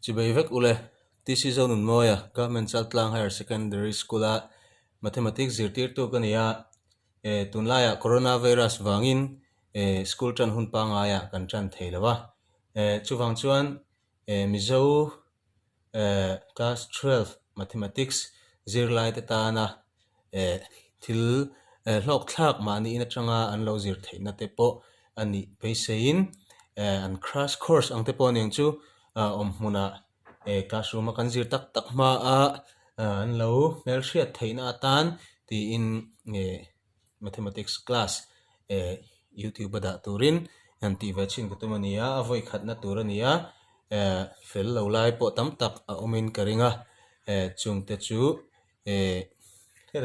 Chibei vek ule, TC Zonunmawia, Government Chaltlang Higher Secondary School-a Mathematics zirtirtu ka ni a, tunlaiah Coronavirus vangin school tan hun pangaiah kan tan thei lo a, chuvang chuan Mizo class 12 Mathematics zirlaite tana thil hlawkthlak mahni in atanga an lo zir theihna te pawh a nih beiseiin an crash course ang te pawh a niang chu awm hmunah classroom a kan zir tak tak hma a an lo hmelhriat theihna atan tiin mathematics class youtube a dah turin han tih ve chhin ka tum a ni a, a vawi khatna tur a ni a fel lo lai pawh tam tak a awmin ka ring a chungte chu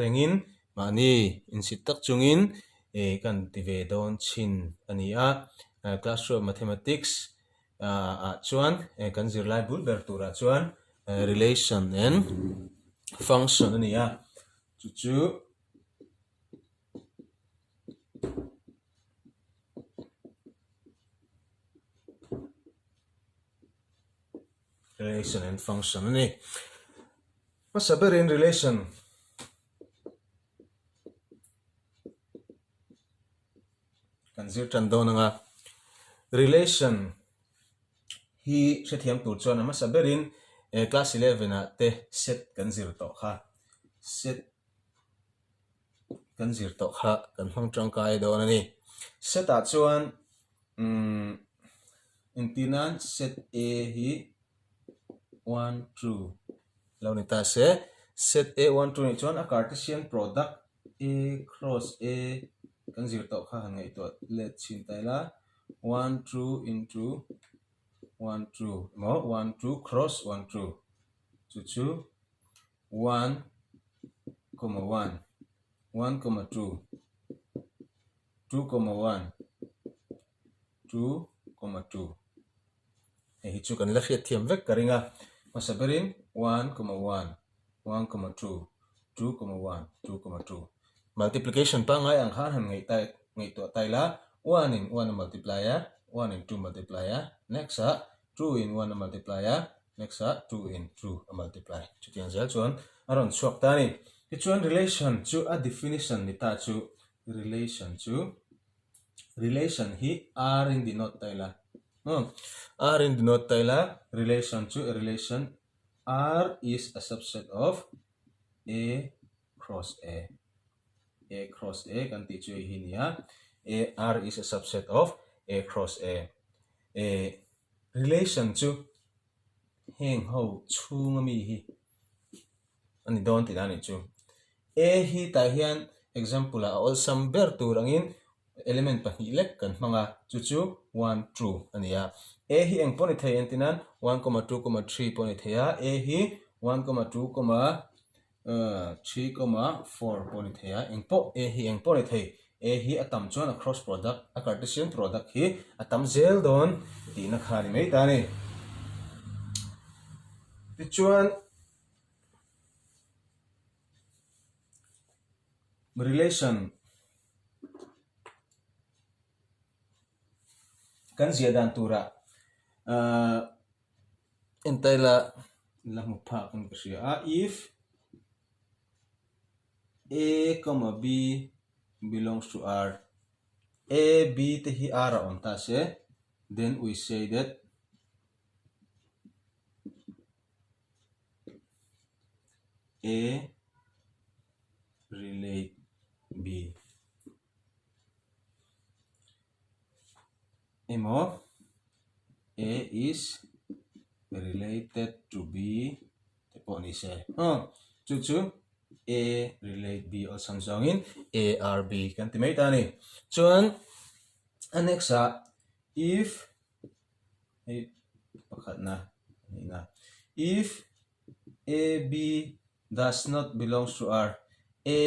rengin mahni insit tak chungin kan ti ve dawn chhin a ni a, classroom mathematics ah chuan kan zirlai bul ber turah chuan relation and function a ni a chu chu. Relation and function a ni. Hmasa berin relation kan zir tan dawn ang a. Relation hi hrethiam tur chuan a hmasa berin class 11 ah te set kan zir tawh kha. Set kan zir tawh kha kan hmang tangkai dawn a ni. Set ah chuan umm engtir nan set A hi 1 2 lo ni ta se, set A 1 2 nih chuan a Cartesian product A cross A kan zir tawh kha han ngaihtuah let chhin ta ila 1 2 into 1 2 emaw 1 2 cross 1 2 chu chu 1 comma 1 1 comma 2 2 comma 1 2 comma 2 hei hi chu kan la hriat thiam vek ka ring a hmasa berin 1 comma 1 1 comma 2 2 comma 1 2 comma 2 multiplication pangngai ang khan han ngaih tai ngaihtuah tai la 1 in 1 a multiply a 1 in 2 multiply a next ah 2 in 1 a multiply a next ah 2 in 2 a multiply chutiang zel chuan a rawn chhuak ta a ni. Tichuan relation chu a definition ni ta chu relation chu relation hi r in denote ta ila r in denote ta ila relation chu relation r is a subset of a cross a a cross a kan tih chu hei hi a ni a a r is a subset of a cross a Relation chu heng ho chhunga mi hi a ni dawn tih a nih chu. A hi tah hian example ah a awlsam ber tur angin element pahnih lek kan hmang a, chu chu one two a ni a. A hi eng pawh ni thei entir nan one comma two comma three pawh a ni thei a, A hi one comma two comma 3,4 pawh a ni thei a, eng pawh A hi eng pawh a ni thei. A hi a tam chuan a cross product, a Cartesian product hi a tam zel dawn tihna kha a ni mai ta a ni. Tichuan relation kan ziah dan turah ahh Entaila la hmu phak in ka hria a, if A comma B belongs to R, A, B te hi R a awm ta se, then we say that A relate B. Emaw A is related to B te pawh ni se aw chu chu A relate B awlsam zawngin A R B kan ti mai ta a ni. Chuan a next ah if hei pakhatna a nihna if A B does not belongs to R, A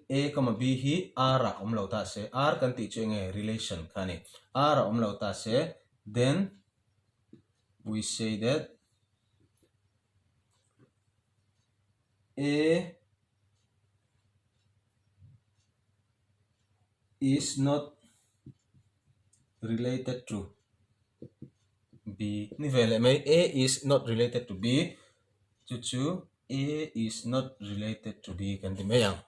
A comma B hi R ah awm lo ta se, R kan tih chu enge relation kha a ni, R ah awm lo ta se then we say that A is not related to. B ni ve leh mai. A is not related to B chu chu A is not related to B kan ti mai ang.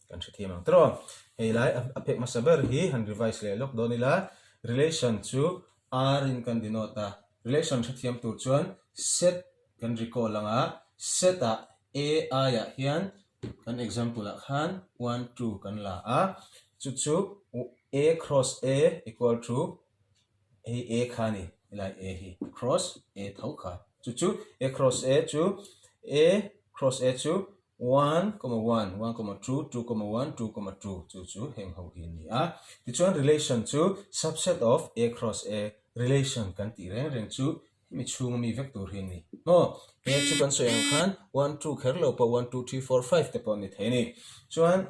Kan hrethiam ang tawh. Hei lai a phek hmasa ber hi han revise leh lawk dawn ila relation chu R in kan denote a, relation hrethiam tur chuan set kan recall ang a, set ah A aiah hian kan example ah khan one two kan la a, chu chu A cross A equal to hei A kha a ni, helai A hi cross A tho kha, chu chu A cross A chu A cross A chu one comma one, one comma two, two comma one, two comma two chu chu heng ho hi a ni a. Tichuan relation chu subset of A cross A relation kan tih reng reng chu hemi chhunga mi vek tur hi a ni. Maw? A chu kan sawi ang khan one two kher lo pawh one two three four five te pawh a ni thei a ni. Chuan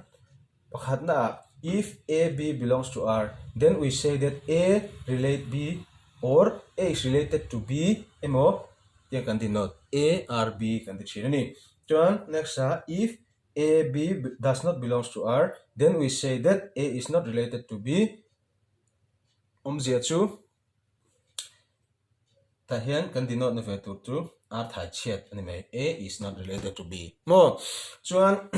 pakhatna ah if A B belongs to R then we say that A relate B or A is related to B emaw tiang kan denote A R B kan ti thin a ni. Chuan next ah if A B does not belongs to R then we say that A is not related to B awmzia chu tah hian kan denote na ve tur chu R thai chhiat a ni mai A is not related to B maw chuan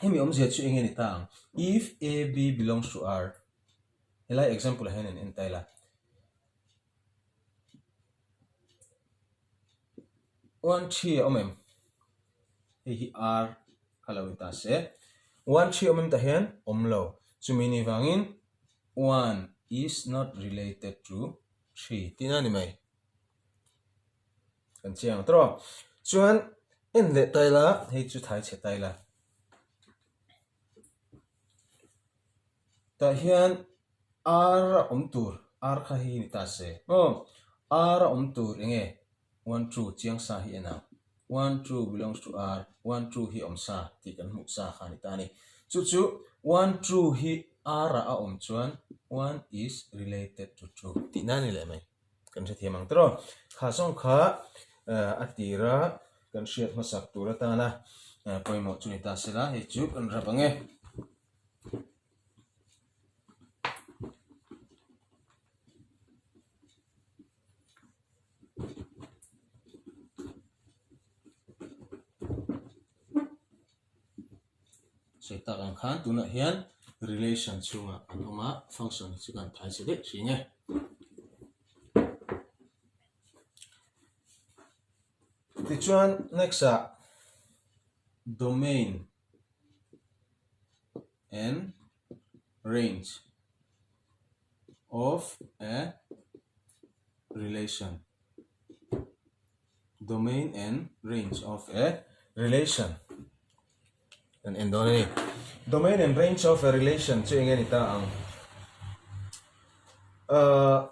hemi awmzia chu eng nge ni ta ang if A B belongs to R helai example ah hian an en ta ila. One thi a awm em? Hei hi R kha lo ni ta se. One thi a awm em tah hian awm lo. Chumi ni vangin one is not related to three tihna a ni mai. Kan chiang ang tawh. Chuan en leh ta ila hei chu thai chhe ta ila. Tah hian R a awm tur, R kha hi ni ta se. Aw, R a awm tur eng nge? One two chiang sa hi en ang. One two belongs to R, one two hi awm sa tih kan hmuh sa kha a ni ta a ni. Chu chu one two hi R ah a awm chuan one is related to two tihna a ni leh mai. Kan hrethiam ang tawh. Kha zawng kha a tira kan hriat hmasak tur atana pawimawh chu ni ta se la, hei chu kan rap ang e. Sawi tak ang khan tunah hian relation chhungah an awm a, function hi chu kan thai chhe daih thin e. Tichuan next ah domain and range of a relation domain and range of a relation kan en dawn a ni domain and range of a relation chu eng nge ni ta ang ahh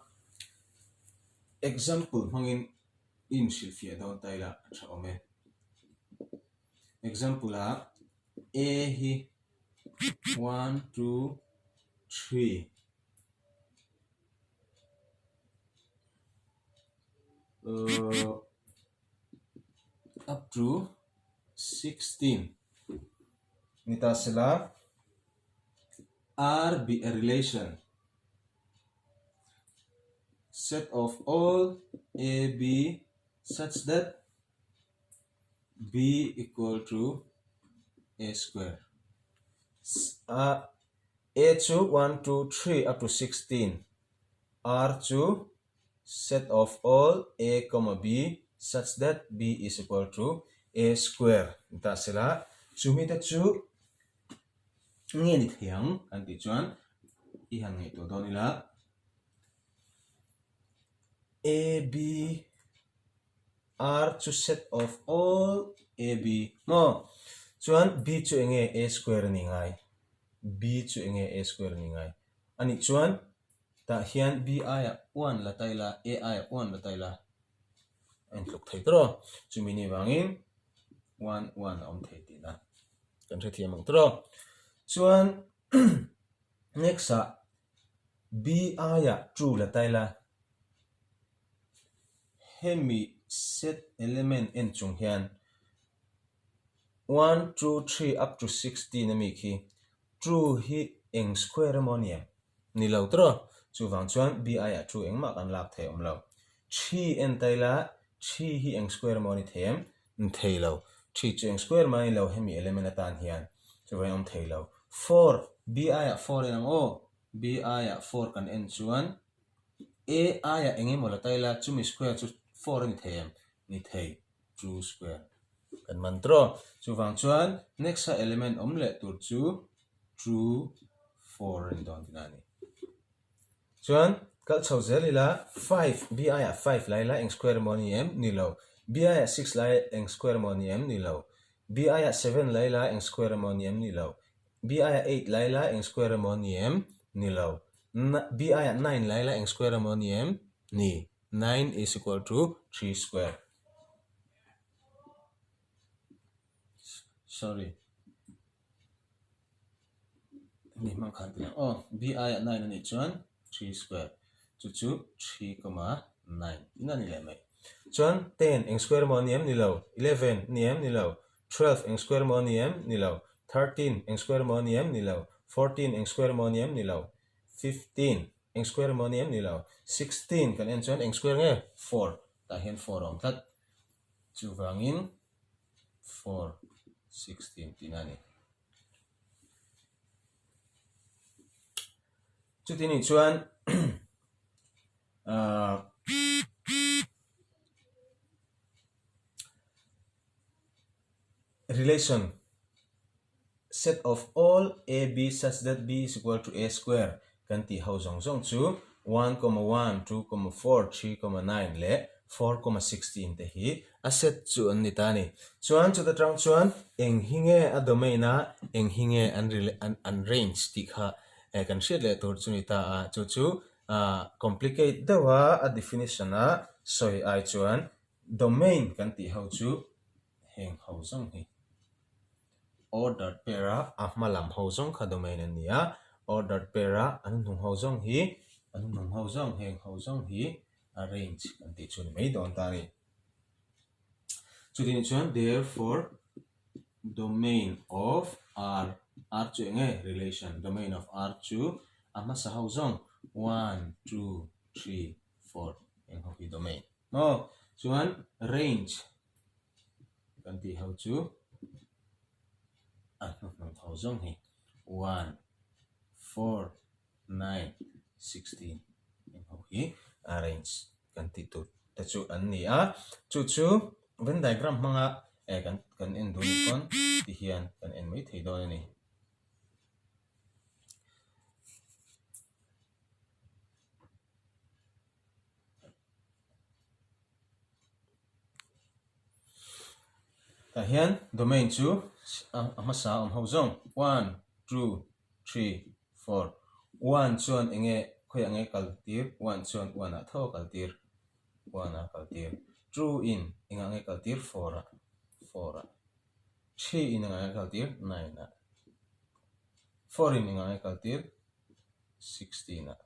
example hmangin inhrilhfiah dawn ta ila a tha awm e. Example ah A hi one two three uh up to 16 ni ta sela R be a relation set of all A B such that B equal to A square. A A chu 1, 2, 3 up to 16. R chu set of all A comma B such that B is equal to A square. Ta sela chumi te chu nge ni thei ang kan tih chuan i han ngaihtuah dawn ila A B R chu set of all A B maw? Chuan B chu eng nge A square a ni ngai? B chu eng nge A square a ni ngai? A nih chuan tah hian B aiah one la ta ila, A aiah one la ta ila a intluk thei tawh a, chumi ni vangin one one a awm thei tihna kan hrethiam ang tawh a. Chuan next ah B aiah two la ta ila. Hemi set element en chung hian one two three up to 16 ami khi two hi eng square emaw a ni em? Ni lo tawh. Chuvang chuan B aiah 2 engmah kan lak thei awm lo. Three en ta ila, three hi eng square emaw a ni thei em? Ni thei lo. Three chu eng square mah a ni lo hemi element atan hian. Chuvangin awm thei lo. Four, B aiah four en ang aw. B aiah four kan en chuan A aiah eng emaw la ta ila chumi square chu four a ni thei em? Ni thei. Two square kan man tawh. Chuvang chuan next a element awm leh tur chu two four a ni dawn tihna a ni. Chuan kal chho zel ila five B aiah five la ila eng square emaw a ni em? Ni lo. B aiah six la eng square emaw a ni em? Ni lo. B aiah seven la ila eng square emaw a ni em? Ni lo. B aiah eight la ila eng square emaw a ni em? Ni lo. B aiah nine la ila eng square emaw a ni em? Ni. Nine is equal to three square. Sorry. Ni hmang khan ti aw b aiah 9 a nih chuan 3 square chu chu 3 comma 9 tin a ni leh mai. Chuan 10 eng square maw a ni em? Ni lo. 11 ni em? Ni lo. 12 eng square maw a ni em? Ni lo. 13 eng square maw a ni em? Ni lo. 14 eng square maw a ni em? Ni lo. 15 eng square maw a ni em? Ni lo. 16 kan en chuan eng square nge? 4 tah hian 4 a awm tlat. Chuvangin 4 16 tihna a ni. Chuti nih chuan ahh relation set of all a b such that b is equal to a square kan tih ho zawng zawng chu one comma one, two comma four, three comma nine leh four comma 16 te hi a set chu an ni ta a ni. Chuan chuta tang chuan eng hi nge a domain a, eng hi nge an an range tih kha kan hriat leh tur chu ni ta a, chu chu complicate deuh a a definition a sawi ai chuan domain kan tih ho chu heng ho zawng hi ordered pair a a hma lam ho zawng kha domain an ni a, ordered pair a an hnung ho zawng hi an hnung ho zawng heng ho zawng hi a range kan tih chu a ni mai dawn ta a ni. Chutih chuan therefore domain of R R chu eng nge relation domain of R chu a hmasa ho zawng one two three four eng ho hi domain maw chuan range kan tih ho chu a hnuhnung ho zawng hi one four 9, 16 eng ho hi arrange kan tih tur te chu an ni a, chu chu Venn diagram hmanga eh kan kan en duh anih pawn ti hian kan en mai thei dawn a ni. Tah hian domain chu a hmasa awm ho zawng one, two, three, four. One chuan eng nge khawiah nge kal tir? One chuan one ah tho a kal tir. One ah a kal tir. Two in engah nge kal tir? Four ah. Four ah. Three in engah nge kal tir? Nine ah. Four in engah nge kal tir? 16 ah.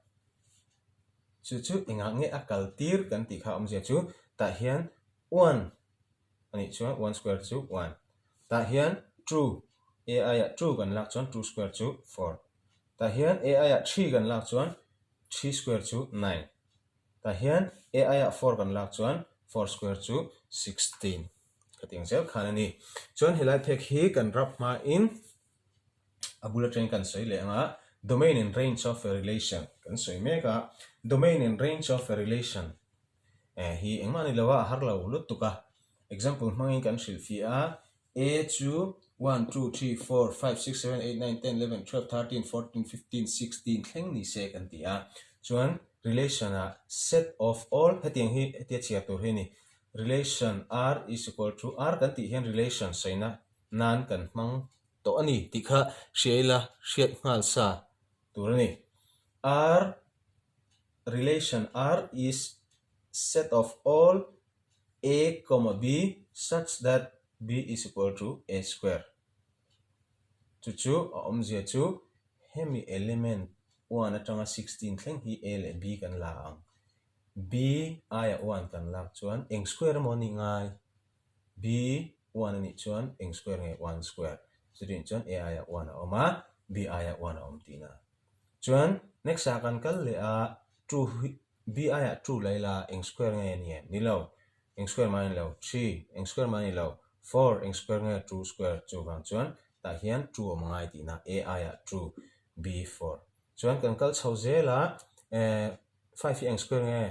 Chu chu engah nge a kal tir kan tih kha awmzia chu tah hian one a nih chuan one square chu one. Tah hian two a aiah two kan lak chuan two square chu four. Tah hian a aiah three kan lak chuan three square chu nine. Tah hian a aiah four kan lak chuan four square chu 16. Khatiang zel khan a ni. Chuan helai phek hi kan rap hmain A bul atangin kan sawi leh ang a, domain and range of a relation kan sawi mek a, domain and range of a relation eh hi engmah ni lo a, a har lo lutuk a, example hmangin kan hrilh fih a, A chu one, two, three, four, five, six, seven, eight, nine, ten, eleven, twelve, thirteen, fourteen, fifteen, sixteen thleng ni se kan ti a, chuan relation ah set of all hetiang hi hetia chhiar tur hi a ni, relation R is equal to R kan tih hian relation sawina nan kan hmang tawh a ni tih kha hria ila hriat nghal sa tur a ni. R relation R is set of all A comma B such that B is equal to A square. Chu chu a awmzia chu hemi element 1 atanga 16 thleng hi A leh B kan la ang. B aia 1 kan lak chuan eng square emaw a nih ngai? B one a nih chuan eng square nge one square chutih chuan A aiah one a awm a, B aiah one a awm tihna. Chuan Next ah kan kal leh a, two hi b aiah two la ila eng square nge ni em? Ni lo, eng square mah a ni lo. Three eng square mah a ni lo. Four eng square nge two square chuvang chuan tah hian two awm angai tihna a aiah two b four. Chuan kan kal chho zel a, eh five hi eng square nge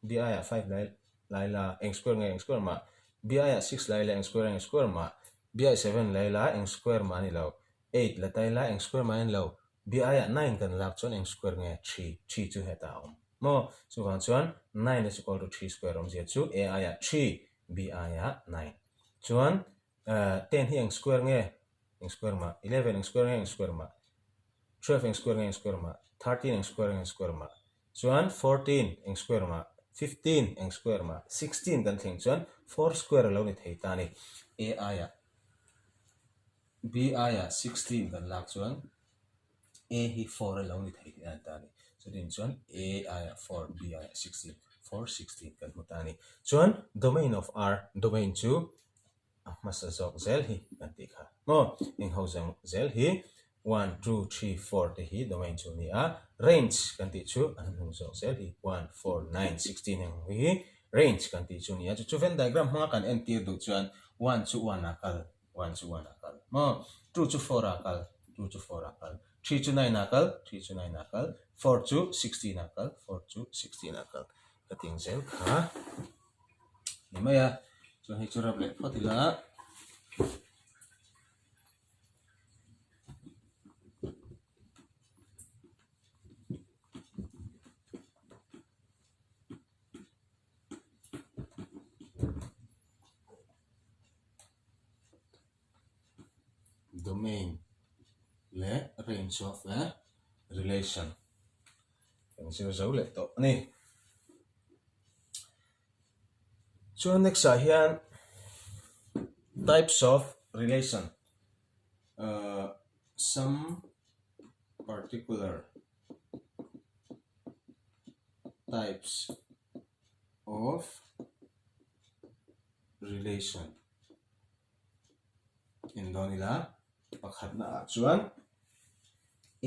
b aiah five lai lai la eng square nge eng square mah b aiah six lai la eng square nge eng square mah b aiah seven lai la eng square mah a ni lo. Eight la tai la eng square mah a ni lo. B aiah nine kan lak chuan eng square nge three three chu hetah a awm maw? Chuvang chuan nine is equal to three square awmzia chu A aiah three B aiah nine. Chuan ten hi eng square nge eng square mah eleven eng square nge eng square mah twelve eng square nge eng square mah thirteen eng square nge eng square mah chuan fourteen eng square mah fifteen eng square mah sixteen kan thleng chuan four square a lo ni thei ta a ni A aiah B aiah 16 kan lak chuan A hi 4 a lo ni thei tih a ni ta a ni. Chutin chuan A aiah 4, B aiah 16, 4, 16 kan hmu ta a ni. Chuan domain of R, domain chu a hmasa zawk zel hi kan tih kha maw? Eng ho zawng zel hi 1, 2, 3, 4 te hi domain chu a ni a, range kan tih chu a hnuhnung zawk zel hi 1, 4, 9, 16 heng ho hi range kan tih chu a ni a. Chu chu Venn diagram hmanga kan entir duh chuan 1 chu 1 ah kal One chu one ah kal maw? Two chu four ah kal, two chu four ah kal. Three chu nine ah kal, three chu nine ah kal. Four chu 16 ah kal, four chu 16 ah kal. Ka ting zel kha ni mai a. Chuan hei chu rap leh phawt ila. Domain leh range of a relation kan zir zo leh tawh a ni. Chuan next ah hian types of relation ahh some particular types of relation en dawn ila pakhatna ah chuan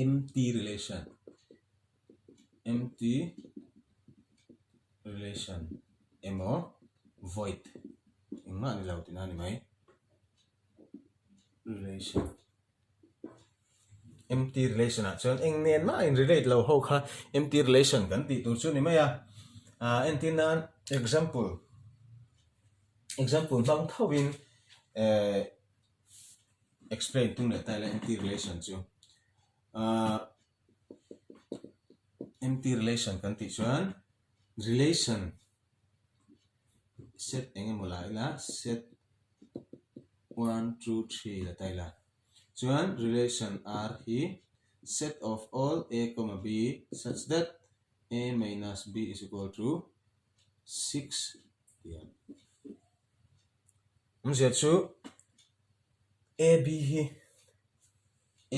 empty relation empty relation emaw void engmah ni lo tihna a ni mai relation. Empty relation ah chuan eng nen mah in relate lo ho kha empty relation kan tih tur chu ni mai a ah entir nan example example hmang tho in eh explain tum leh ta ila empty relation chu ah empty relation kan tih chuan relation set eng emaw la ila set one two three la ta ila chuan relation r hi set of all a comma b such that a minus b is equal to six tih a awmzia chu a b hi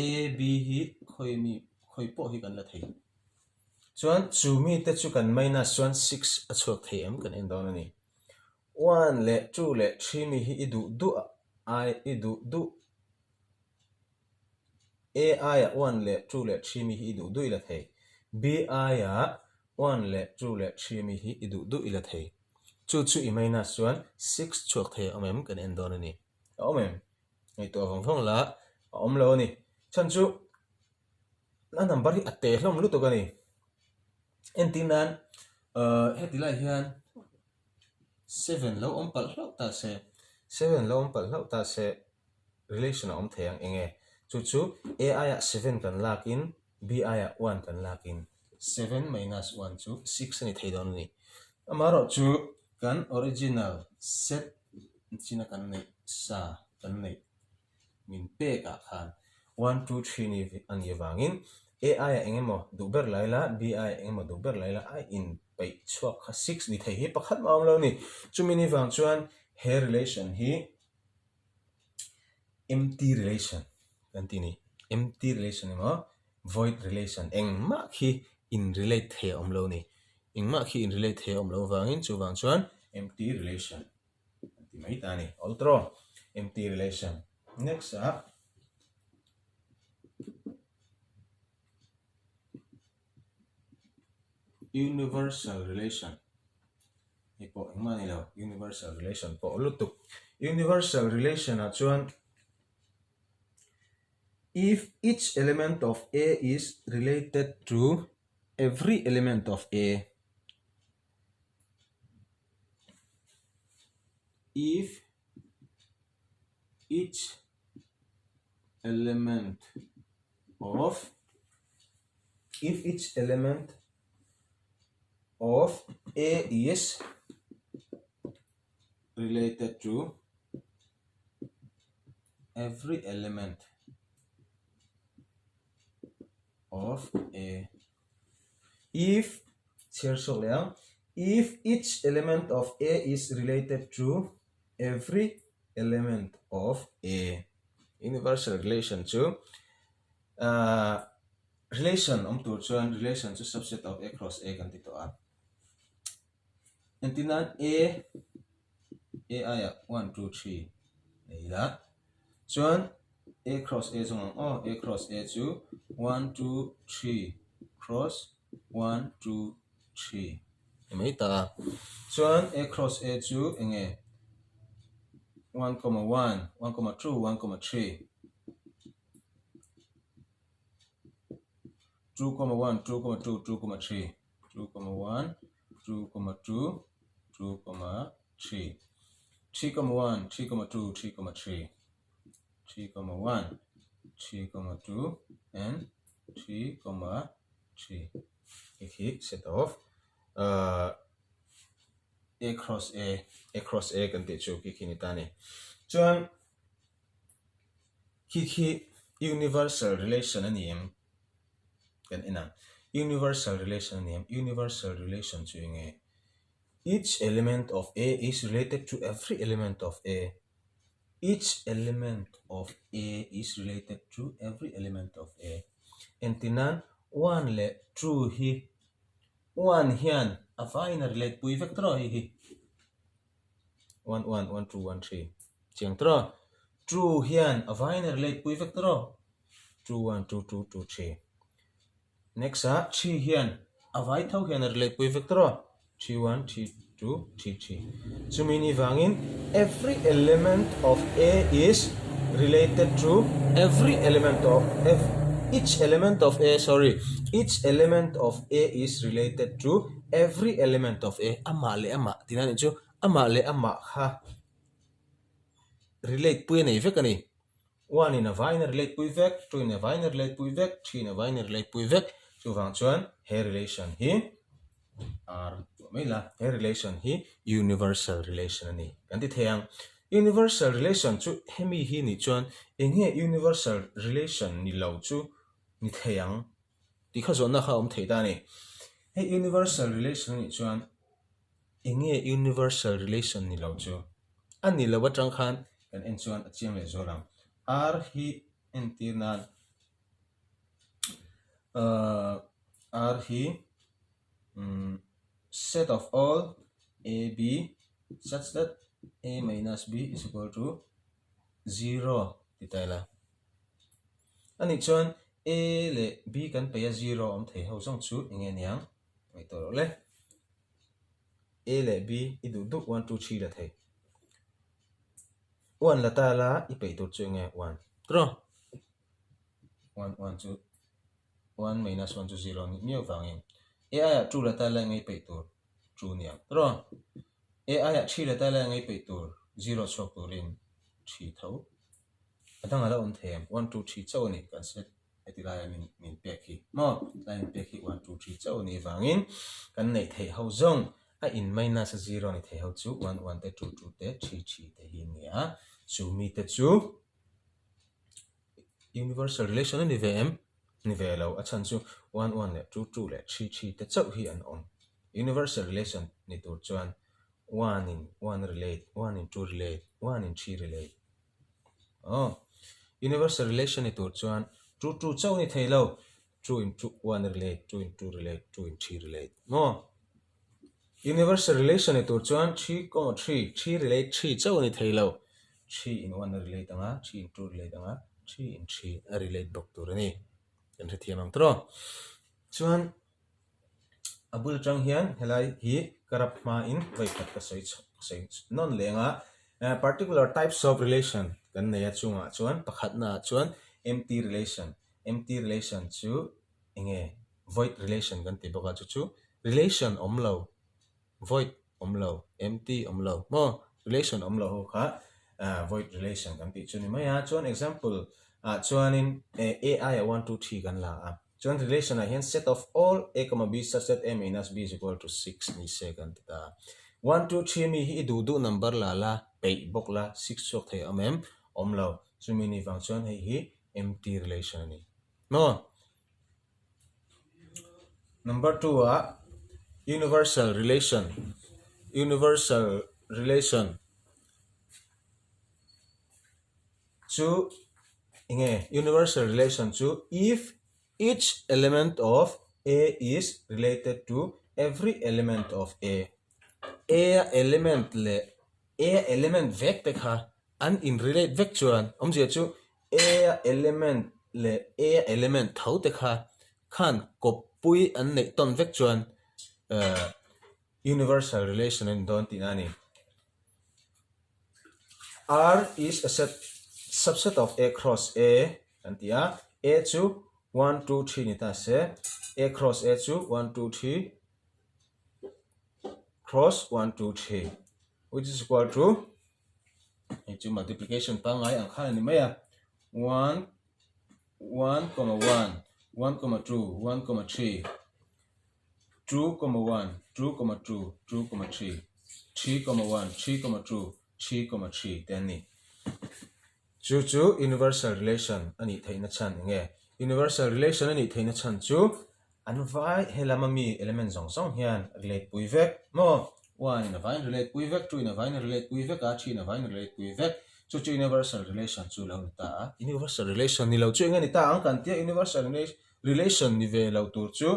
a b hi khawi mi khawi pawh hi kan la thei. Chuan chu mite chu kan minus chuan six a chhuak thei em kan en dawn a ni. One leh two leh three mi hi i duh duh ai i duh duh A aiah one leh two leh three mi hi i duh duh i la thei. B aiah one leh two leh three mi hi i duh duh i la thei. Chu chu i minus chuan six chhuak thei a awm em kan en dawn a ni. A awm em? Ngaihtuah vawng vawng la a awm lo a ni. Chhan chu A number hi a te hlawm lutuk a ni. Entir nan ahh heti lai hian seven lo awm palh hlauh ta se seven lo awm palh hlauh ta se relation a awm thei ang eng nge chu chu A aiah seven kan lakin B aiah one kan lakin seven minus one chu six a ni thei dawn a ni. Amaherawhchu kan original set china kan neih sa kan neih min pek ah khan one two three ni a nih avangin A aiah eng emaw duh ber lai la B aiah eng emaw duh ber lai la a in peih chhuak kha six ni thei hi pakhat mah a awm lo a ni. Chumi ni vang chuan he relation hi empty relation kan tih a ni. Empty relation emaw void relation engmah khi in relate thei a awm lo a ni. Engmah khi in relate thei a awm loh avangin chuvang chuan empty relation. An ti mai ta a ni. Ultra empty relation. Next ah. Universal relation hei pawh engmah a ni lo, universal relation pawh lutuk. Universal relation ah chuan if each element of A is related to every element of A, if each element of if each element of A is related to every element of A. If chhiar chhuak leh ang if each element of A is related to every element of A. Universal relation chu ahh relation awm tur chuan relation chu subset of A cross A kan ti tawh a. Entir nan A A aiah 1 2 3 nei ila chuan A cross A zawng ang aw A cross A chu 1 2 3 cross 1 2 3 ni mai ta a. Chuan A cross A chu eng nge 1 comma 1 1 comma 2 1 comma 3 2 comma 1 2 comma 2 2 comma 3 2 comma 1 2 comma 2 2 comma 3 3 comma 1 3 comma 2 3 comma 3 3 comma 1 3 comma 2 and 3 comma 3 hei khi set of uh, A cross A A cross A kan tih chu khi khi ni ta ni chuan Khi khi universal relation a ni em? Kan en ang. Universal relation a ni em? Universal relation chu eng nge? Each element of A is related to every element of A. Each element of A is related to every element of A. Entir nan, one leh two hi one hian a vaiin a relate pui vek tawh hei hi. 1 1 1 2 1 3 Chiang tawh 2 hian a vaiin a relate pui vek tawh 2 1 2 2 2 3 Next ah 3 hian a vai tho hian a relate pui vek tawh 3 1 3 2 3 3 Chumi ni vangin every element of A is related to every element of F each element of A sorry each element of A is related to Every element of A, amah leh amah tihna anih chu, amah leh amah kha relate pui a nei vek a ni. One in a vaiin a relate pui vek, two in a vaiin a relate pui vek, three in a vaiin a relate pui vek. Chuvang chuan he relation hi R tih mai la, he relation hi universal relation a ni kan ti thei ang. Universal relation chu hemi hi nih chuan eng nge universal relation ni lo chu ni thei ang? Tih kha zawhna kha a awm thei ta a ni. Hei universal relation a nih chuan eng nge universal relation ni lo chu? A ni lo atang khan kan en chuan a chiang leh zual ang. R hi entir nan ahh R hi umm set of all A B such that A minus B is equal to zero ti ta ila. A nih chuan A leh B kan peih a zero awm thei ho zawng chu eng nge niang? Ngaihtuah rawh le. A leh B i duh duh one two three la thei. One la ta la i peih tur chu eng nge? One. Tiraw? One one chu one minus one chu zero a nih miau vangin A aiah two la ta la eng nge i peih tur? Two niang. Tiraw? A aiah three la ta la eng nge i peih tur? Zero chhuak turin three tho. A dang a la awm thei em? One two three chauh a ni kan set heti laia min min pek hi maw tlai min pek hi one two three chauh a nih vangin kan neih theih ho zawng a in minus a zero a ni thei ho chu one one te two two te three three te hi a ni a chu mite chu universal relation a ni ve em? Ni ve lo a chhan chu one one leh two two leh three three te chauh hi an awm universal relation ni tur chuan one in one relate one in two relate one in three relate Aw, universal relation ni tur chuan two two chauh ni thei lo, two in two one relate, two in two relate, two in three relate maw? Universal relation ni tur chuan three comma three, three relate three chauh ni thei lo, three in one a relate ang a, three in two relate ang a, three in three a relate bawk tur a ni. Kan hrethiam ang tawh. Chuan. A bul atang hian helai hi ka rap hmain vawikhat ka sawi sawi nawn leng a. Particular types of relation kan nei a chungah chuan pakhatnaah chuan empty relation, empty relation chu eng nge void relation kan ti bawk a chu chu relation awm lo void awm lo empty awm lo maw relation awm lo ho kha void relation kan tih chu ni mai a chuan example ah chuanin a aiah 1 2 3 kan la a chuan relation ah hian set of all a comma b such that a minus b is equal to 6 ni se kan ti ta 1 2 3 mi hi i duh duh number la la peih bawk la 6 chhuak thei awm em awm lo chumi ni vang chuan hei hi empty relation a ni maw. Number 2 ah universal relation universal relation chu enge universal relation chu if each element of A is related to every element of A A a element leh A a element vek te kha an in relate vek chuan awmzia chu A a element leh A a element tho te kha khan kawppui an neih tawn vek chuan ehh universal relation a ni dawn tihna a ni. R is a set subset of A cross A kan ti a, A chu 1 2 3 ni ta se, A cross A chu 1 2 3 cross 1 2 3 which is equal to hei chu multiplication pangngai ang khan a ni mai a 1 1 comma 1 1 comma 2 1 comma 3 2 comma 1 2 comma 2 2 comma 3 3 comma 1 3 comma 2 3 comma 3 te an ni. Chu chu universal relation a nih theihna chhan eng nge? Universal relation a nih theihna chhan chu an vai he lama mi element zawng zawng hian relate pui vek maw? One in a vaiin relate pui vek, two in a vaiin relate pui vek a, three in a vaiin relate pui vek. Chu chu universal relation chu lo ni ta a. Universal relation ni lo chu eng nge ni ta ang kan tia universal relation ni ve lo tur chu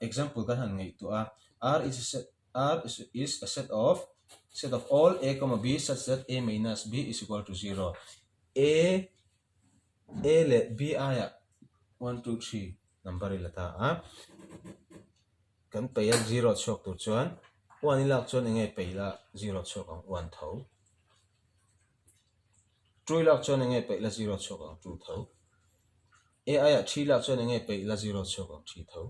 example kan han ngaihtuah a, R is a set R is a set of set of all a comma b such that a minus b is equal to 0. A A leh B aiah 1 2 3 number i la ta a. Kan peih a 0 chhuak tur chuan 1 i lak chuan enge peih la 0 chhuak ang 1 tho. 2 i lak chuan enge peih la 0 chhuak ang 2 tho. A aiah 3 lak chuan enge peih la 0 chhuak ang 3 tho.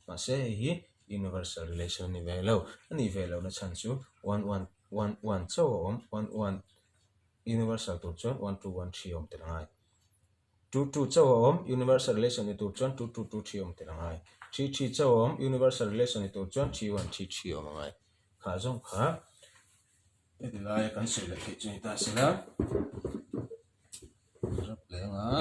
Mahse hei hi universal relation a ni ve lo. A nih ve lohna chhan chu 1 1 1 1 chauh a awm, 1 1 universal tur chuan 1 2 1 3 awm tel a ngai. 2 2 chauh a awm, universal relation ni tur chuan 2 2 2 3 awm tel a ngai. 3 3 chauh a awm, universal relation ni tur chuan 3 1 3 3 awm a ngai. Kha zawng kha heti laia kan sawi leh theih chu ni ta sela rap leng a.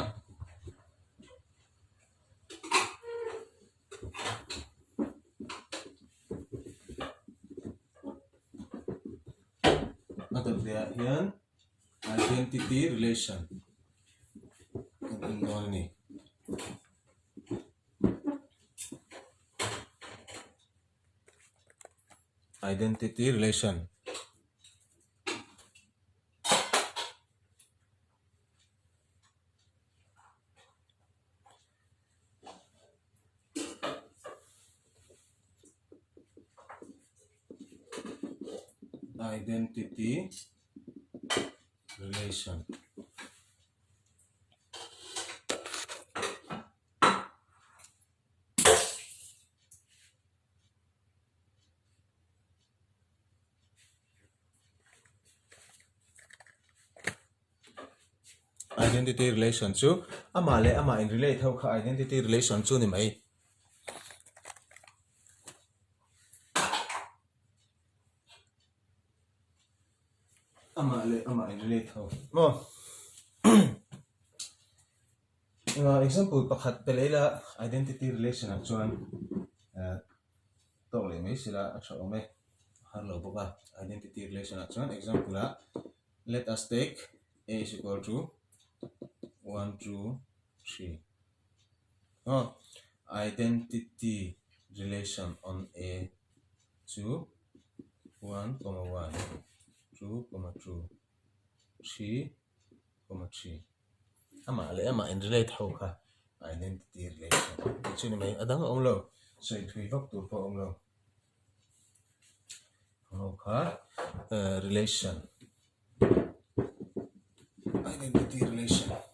A dawt leh ah hian identity relation kan en dawn a ni. Identity relation. Identity relation. Identity relation chu amah leh amah in relate ho kha identity relation chu ni mai. Amah leh amah in relate ho maw. Example pakhat pe leh ila identity relation ah chuan tawk leh mai sila a tha awm e a har lo bawk a identity relation ah chuan example ah let us take a is equal to 1 2 3 aw identity relation on a chu 1 comma 1 2 comma 2 3 comma 3 amah leh amah in relate ho kha identity relation tih chu ni mai a dang a awm lo. Sawi thui vak tur pawh a awm lo. Ho kha relation identity relation.